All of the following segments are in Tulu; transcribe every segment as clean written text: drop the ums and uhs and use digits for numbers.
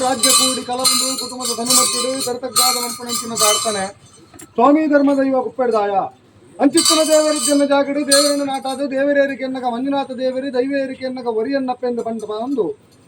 ರಾಜ್ಯ ಕೂಡಿ ಕಲಬುಂದು ಕುಟುಂಬದ ಧನುಮತ್ತಿಡು ಕರ್ತಜ್ಞಾದ ಮನ್ಪುಣಂಚಿನ ಪ್ರಾರ್ಥನೆ. ಸ್ವಾಮಿ ಧರ್ಮ ದೈವ ಕುಪ್ಪೆಡ್ದಾಯ ಅಂಚಿತ್ತನ ದೇವರಿದ್ದನ್ನ ಜಾಗಡು ದೇವರನ್ನು ನಾಟಾದು ದೇವರೇರಿಕೆ ಎನ್ನಗ ಮಂಜುನಾಥ ದೇವರಿ ದೈವೇರಿಕೆ ಎನ್ನಗ ಒರಿಯನ್ನಪ್ಪೆಂದು ಬಂದು ಬಂದು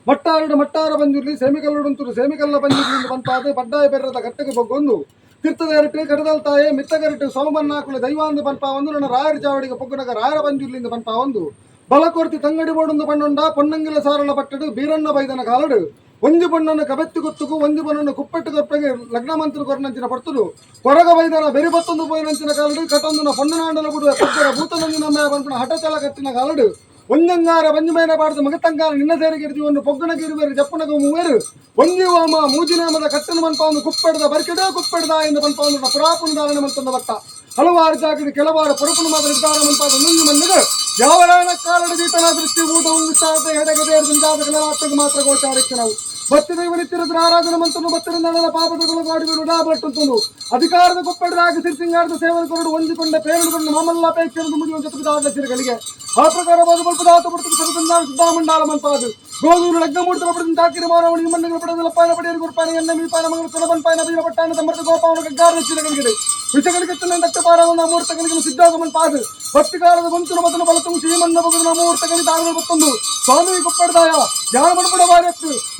ಮಟ್ಟಾರುಡು ಮಟ್ಟಾರ ಬಂದಿರ್ಲಿ ಸೇಮಿಕಲ್ಲುಡುಂತುರು ಸೇಮಿಕಲ್ಲ ಬಂದಿರ್ಲಿ ಎಂದು ಬಂತಾದು ಪಡ್ಡಾಯ ಬೆರ್ರದ ಕಟ್ಟೆಗೆ ಬೊಗ್ಗೊಂದು ತಿರ್ತದ ಎರಟು ಕಡದಲ್ ತಾಯೆ ಮಿತ್ತಗರಟು ಸೋಮನ್ನಾಕುಲ ದೈವಾಂದು ಪನ್ಪ ಒಂದು ನನ್ನ ರಾಯರ ಚಾವಡಿಗೆ ಪೊಗ್ಗುನಗ ರಾಯರ ಬಂಜುರ್ಲಿಂದ ಪನ್ಪ ಒಂದು ಬಲಕೊರ್ತಿ ತಂಗಡಿ ಬೋಡೊಂದು ಪಣ್ಣುಂಡ ಪೊನ್ನಂಗಿಲ ಸಾರಳ ಪಟ್ಟಡು ಬೀರಣ್ಣ ಬೈದನ ಕಾಲಡು ಒಂಜಿ ಪೊಣ್ಣನ್ನು ಕಬೆತ್ತಿ ಗೊತ್ತುಕು ಒಂಜಿ ಪೊಣ್ಣನ್ನು ಕುಪ್ಪೆಟ್ಟು ಕೊಪ್ಪೆಗೆ ಲಗ್ನ ಮಂತ್ರ ಕೊರನಂಚಿನ ಪಡ್ತುಡು ಕೊರಗ ಬೈದನ ಬೆರಿ ಬತ್ತೊಂದು ಪೋಯಿನಂಚಿನ ಕಾಲಡು ಕಟೊಂದುನ ಪೊಣ್ಣನಾಂಡಲ ಬಿಡುವ ಪೊಗ್ಗರ ಭೂತನಂಜಿ ನಮ್ಮ ಪನ್ಪುನ ಹಠಚಲ ಕಟ್ಟಿನ ಕಾಲಡು ಒಂಜಂಗಾರ ಬಂಜುಮೈನ ಪಾಡ್ದು ಮಗತಂಗಾರ ನಿನ್ನ ಸೇರಿಗೆ ಒಂದು ಪೊಗ್ಗುನ ಕಿರುವೇರು ಜಪ್ಪುನಗ ಮೂವೇರು ಒಂಜಿ ಓಮ ಮೂಜಿನಾಮದ ಕಟ್ಟನು ಮನ್ಪಾವನ್ನು ಕುಪ್ಪೆಡದ ಬರ್ಕೆಡೋ ಕುಪ್ಪೆಡದ ಎಂದು ಪನ್ಪಾವನ್ನು ಪುರಾಪುನ ಧಾರಣೆ ಮಂತಂದ ಬತ್ತ ಹಲವಾರು ಜಾಗದ ಕೆಲವಾರು ಪೊರಪುನ ಮಾತ್ರ ನಿರ್ಧಾರ ಮನ್ಪಾದ ನುಂಗಿ ಮನ್ನಿಗೆ ಯಾವರಾಯಣ ಕಾಲಡ ದೀತನ ದೃಷ್ಟಿ ಊಟ ಉಂಗುತ್ತಾದ ಎಡಗದೆ ಕೆಲವಾರ್ತಕ್ಕೆ ಮಾತ್ರ ಗೋಚಾರಕ್ಕೆ ನಾವು ಭಕ್ತಿ ದೈವ ನಿತ್ಯರದ ಆರಾಧನೆ ಮಂತನು ಭಕ್ತರಿಂದ ಪಾಪದ ಗಾಡಿಗಳು ಡಾಬಲಟ್ಟುಂತನು ಅಧಿಕಾರದ ಕೊಪ್ಪೆಡದಾಗಿ ಸಿರಿಸಿಂಗಾರದ ಸೇವನೆ ಕೊರಡು ಹೊಂದಿಕೊಂಡ ಪೇರಳುಗೊಂಡು ಮಾಮಲ್ಲ ಅಪೇಕ್ಷೆಯನ್ನು ಮುಗಿಯುವ ಜೊತೆಗೆ ಚಿರಗಳಿಗೆ ಆ ಪ್ರಕಾರವಾದ ಬಲ್ಪದಾತ ಪಡ್ತಕ್ಕೆ ಸರದಂದಾನ ಸಿದ್ಧಾಮಂಡಾಲ ಮನ್ಪಾದು ಗೋದೂರು ಲಗ್ನ ಮೂಡ್ತಲ ಪಡೆದ ಚಾಕಿರಿ ಮಾನವಳಿ ಮಣ್ಣುಗಳ ಪಡೆದ ಲಪ್ಪಾಯನ ಪಡೆಯರು ಕೊಡ್ಪಾನೆ ಎಣ್ಣೆ ಮೀಪಾನ ಮಗಳು ಕೊಲಬನ್ ಪಾಯನ ಬೀರ ಪಟ್ಟಾನ ತಮ್ಮರದ ಗೋಪಾವನ ಗಗ್ಗಾರ ಚಿರಗಳಿಗೆ ವಿಷಗಳಿಗೆ ತನ್ನ ದಟ್ಟ ಪಾರವನ್ನ ಅಮೂರ್ತಗಳಿಗೆ ಸಿದ್ಧಾಗಮನ್ ಪಾದು ಭಕ್ತಿಕಾಲದ ಗೊಂಚಲು ಮತನ ಬಲತು ಶ್ರೀಮನ್ನ ಬಗುದ ಅಮೂರ್ತಗಳಿಗೆ ತಾಳುಗಳು ಬತ್ತೊಂದು ಸ್ವಾಮಿ ಕೊಪ್ಪಡ್ದಾಯ ಯಾರ ಮಡಪಡ ಬಾರಿ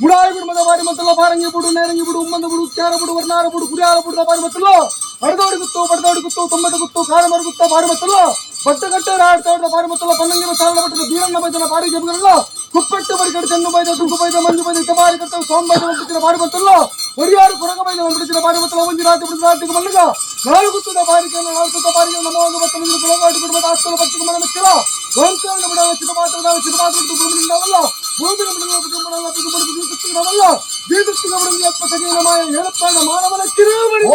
ಮುಡಾಯಿ ಕುಡುಂಬದ ಬಾರಿ ಮತ್ತಲ್ಲ ಬಾರಂಗಿ ಬುಡು ನೇರಂಗಿ ಬುಡು ಉಮ್ಮಂದ ಬುಡು ಉಚ್ಚಾರ ಬುಡು ವರ್ಣಾರ ಬುಡು ಕುರಿಯಾರ ಬುಡು ಬಾರಿ ಮತ್ತಲ್ಲ ಅಡದೋಡಿ ಗುತ್ತು ಬಡದೋಡಿ ಗುತ್ತು ತೊಂಬತ್ತ ಗುತ್ತು ಕಾರಮರ ಗುತ್ತ ಬಾರಿ ಮತ್ತಲ್ಲ ಬಟ್ಟಗಟ್ಟೆ ರಾಡ್ತೋಡ ಬಾರಿ ಮತ್ತಲ್ಲ ಪನ್ನಂಗಿನ ಸಾಲ ಬಟ್ಟದ ಬೀರಣ್ಣ ಬೈದನ ಬಾರಿ ಜಬಗಲ್ಲ ಕುಪ್ಪೆಟ್ಟು ಬರಿಕಡೆ ಚೆನ್ನು ಬೈದ ದುಂಗು ಬೈದ ಮಂಜು ಬೈದ ಬಾರಿ ಕಟ್ಟ ಸೋಮ ಬೈದ ಒಂಬಿಟ್ಟಿನ ಬಾರಿ ಮತ್ತಲ್ಲ ಒರಿಯಾರು ಕೊರಗ ಬೈದ ಒಂಬಿಟ್ಟಿನ ಬಾರಿ ಮತ್ತಲ್ಲ ಒಂಜಿ ರಾತ್ರಿ ಬಿಡಿದ ರಾತ್ರಿಗೆ ಮಲ್ಲಿಗ ನಾಲ್ಕು ಗುತ್ತದ ಬಾರಿಗೆ ನಾಲ್ಕು ಗುತ್ತ ಬಾರಿಗೆ ನಮೋ ಬತ್ತಲ ಕುಲಗಾಡಿ ಕುಟುಂಬದ ಆಸ್ತಲ ಭಕ್ತಿಗೆ ಮನ ಮೆಚ್ಚಿಲ್ಲ ಓಂಕಾರ ಬಿಡ ಚಿರಮಾತ್ರ ಚಿರಮಾತ್ರ ಭೂಮಿಯಿಂದವಲ್ಲ ಭೂಮಿನ ಬಿಡಲ್ಲ ಕುಟುಂಬಡಲ್ಲ ಕುಟುಂಬದ ದೀಪಸ್ತಿಗವಲ್ಲ ದೀಪಸ್ತಿಗವಡಲ್ಲಿ ಆತ್ಮ ಮಾಯ ಹೇಳಪ್ಪಾಗ ಮಾನವನ ಕಿರುಮಣಿ.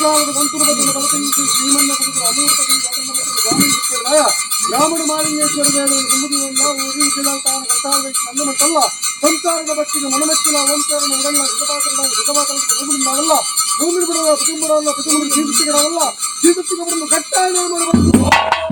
ಕಾಲದ ವಂತುರು ಬದಲು ಬಲತಿಂದು ಶ್ರೀಮನ್ನ ಕುಡಿದು ಅಮೂರ್ತ ಸ್ವಾಮಿ ಗುಪ್ಪೆಡ್ದಾಯ ಗ್ರಾಮಡು ಮಾಲಿಂಗೇಶ್ವರ ದೇವರನ್ನು ತುಂಬುದಿವಲ್ಲ ಊರಿ ಉಜ್ಜಲಾಲ್ ತಾನ ಕರ್ತಾವ ನಂದು ಸಂಸಾರದ ಭಕ್ತಿಗೆ ಮನಮೆಚ್ಚಿನ ಓಂಕಾರನ ಉಡಲ್ಲ ಸುಖಪಾತ್ರನ ಸುಖಪಾತ್ರ ಭೂಮಿಂದಾವಲ್ಲ ಭೂಮಿ ಬಿಡುವ ಕುಟುಂಬರಲ್ಲ ಕುಟುಂಬ ಜೀವಿಸಿಗಳಲ್ಲ ಜೀವಿಸಿಗೆ ಬಿಡಲು ಕಟ್ಟಾಯ ಮಾಡಬೇಕು.